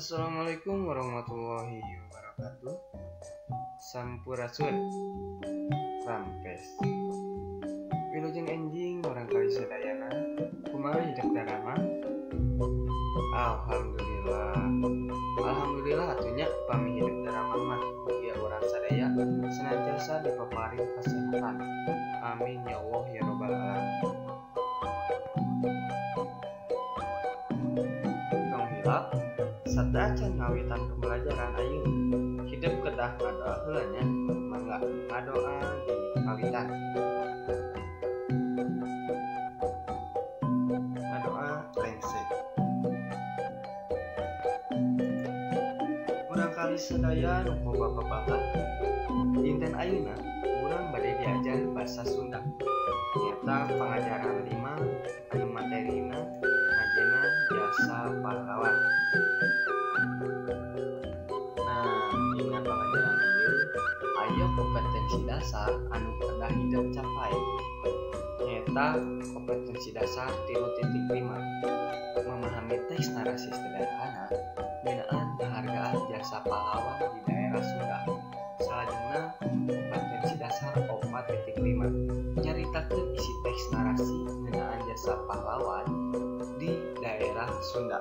Assalamualaikum warahmatullahi wabarakatuh. Sampurasun. Rampes. Wilujeng enjing murangkali sadayana. Kumaha hidup darama? Alhamdulillah. Alhamdulillah atunya pami hidup darama mah ya urang sadaya senantiasa dipaparin kesehatan. Amin ya Allah ya robbal alamin. Tong hilap satacan ngawitan pembelajaran ayeuna hidup kedah ngadoa heula nya, mangga ngadoa di kawitan. Ngadoa rengse. Urang kali sadaya nu bapak banget. Dinten ayeuna urang bade diajar bahasa Sunda. Nyata pangajaran 5 anu materina ngajena jasa pahlawan. Nah, dina pangajaran ieu aya kompetensi dasar anu kedah hidup capai. Nyata kompetensi dasar 3.5 memahami teks narasi sederhana ngeunaan penghargaan jasa pahlawan di daerah Sunda. Salajengna kompetensi dasar 4.5 nyaritakeun isi teks narasi ngeunaan jasa pahlawan di daerah Sunda.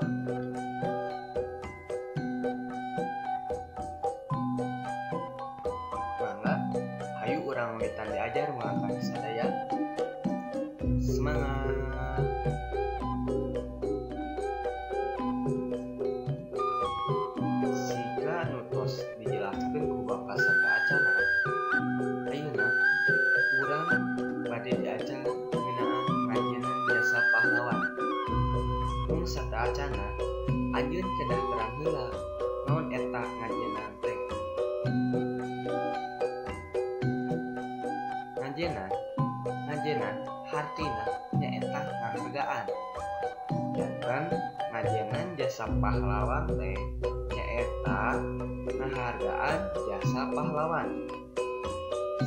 Mangga hayu urang witan diajar murangkalih sadaya. Semangat. Siga nu tos dijelaskeun ku Bapak sateuacanna, ayeuna urang bade diajar ngeunaan ngajieun jasa pahlawan. Mung sateuacanna anjeun kedah terang heula naon eta ngajienan teh. Ngajienan hartina nyaeta panghargaan. Janten ngajienan jasa pahlawan teh nyaeta ngahargaan jasa pahlawan.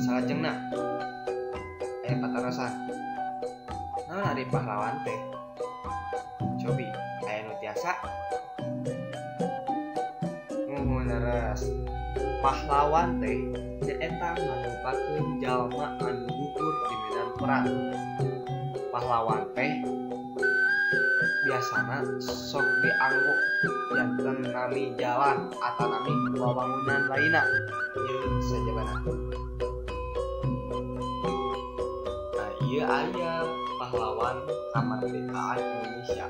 Salajengna aya patarosan. Naon ari pahlawan teh? Cobi aya nu tiasa? Muhun leres. Pahlawan teh nyaeta ngarupakeun jalma anu gugur di medan perang. Pahlawan teh biasana sok dianggo janten nami jalan atau nami wawangunan lainna jeung sajabana. Nah, ieu aya pahlawan kamerdekaan Indonesia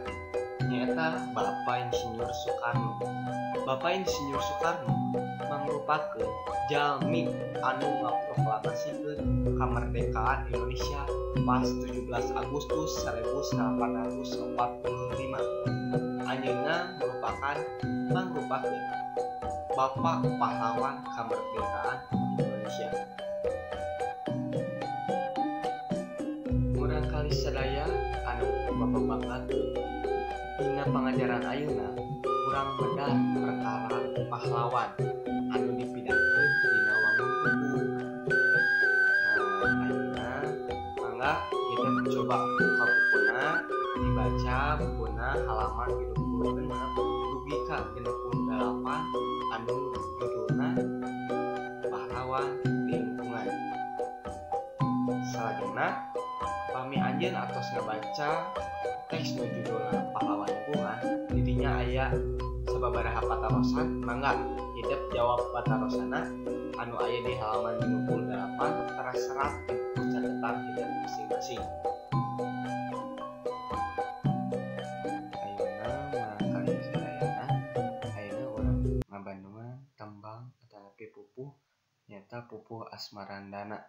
nyaeta Bapak Insinyur Soekarno. Bapak Insinyur Soekarno mangrupakeun jalmi anu ngaproklamasikeun kamerdekaan Indonesia pas 17 Agustus 1945. Anjeunna mangrupakeun Bapak pahlawan kamerdekaan Indonesia. Murangkali sadaya anu Bapak banget dina pangajaran ayeuna urang bedah perkara pahlawan anu dipidangkeun dina wangun buku. Nah, ayeuna mangga kita coba buka bukuna, dibaca bukuna halaman 36 dugi ka 68 anu judulna Pahlawan di Lingkungan. Salajengna pami anjeun atos ngabaca teks nu judulna Pahlawan Lingkungan, didinya aya sababaraha patarosan, mangga hidup jawab patarosanna anu aya di halaman 58 terserat di buku catatan hidup masing-masing. Ayeuna murangkalih sadayana, ayeuna urang ngabandungan tembang atanapi pupuh nyaeta pupuh Asmarandana.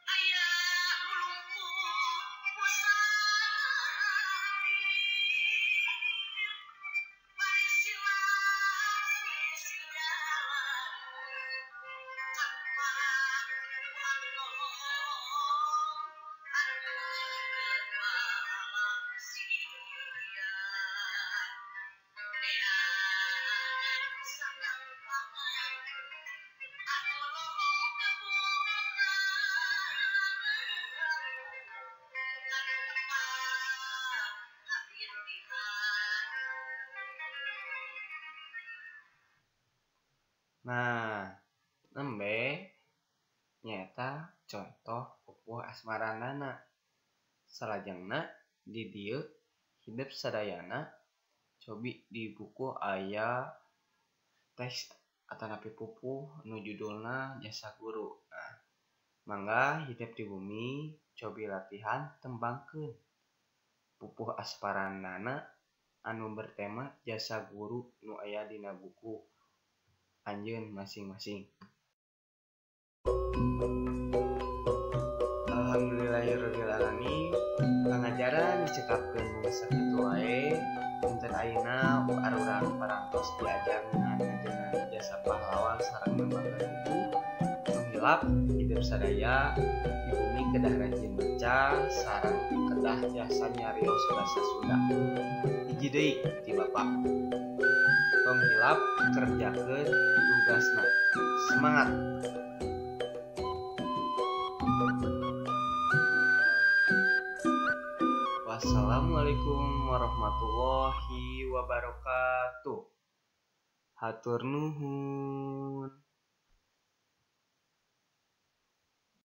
Aya lumpuh pusat Nah, nembe nyaeta contoh pupuh asmarandana. Salajengna di dieu hidep sadayana cobi di buku aya teks atanapi pupuh nu judulna jasa guru. Nah, mangga hidep di bumi cobi latihan tembangkeun pupuh asmarandana anu bertema jasa guru nu aya dina buku anjeun masing-masing. Alhamdulillahirabbil alamin. Pangajaran dicekapkeun mung sakitu wae. Dinten ayeuna arurang parantos diajar ngeunaan ngajengan jasa pahlawan sareng nembangkeun buku. Tong hilap hidep sadaya di bumi kedah rajin maca sareng kedah tiasa nyarios basa Sunda. Hiji deui ti Bapak. Tong hilap kerjakeun tugasna. Semangat. Wassalamualaikum warahmatullahi wabarakatuh. Hatur nuhun.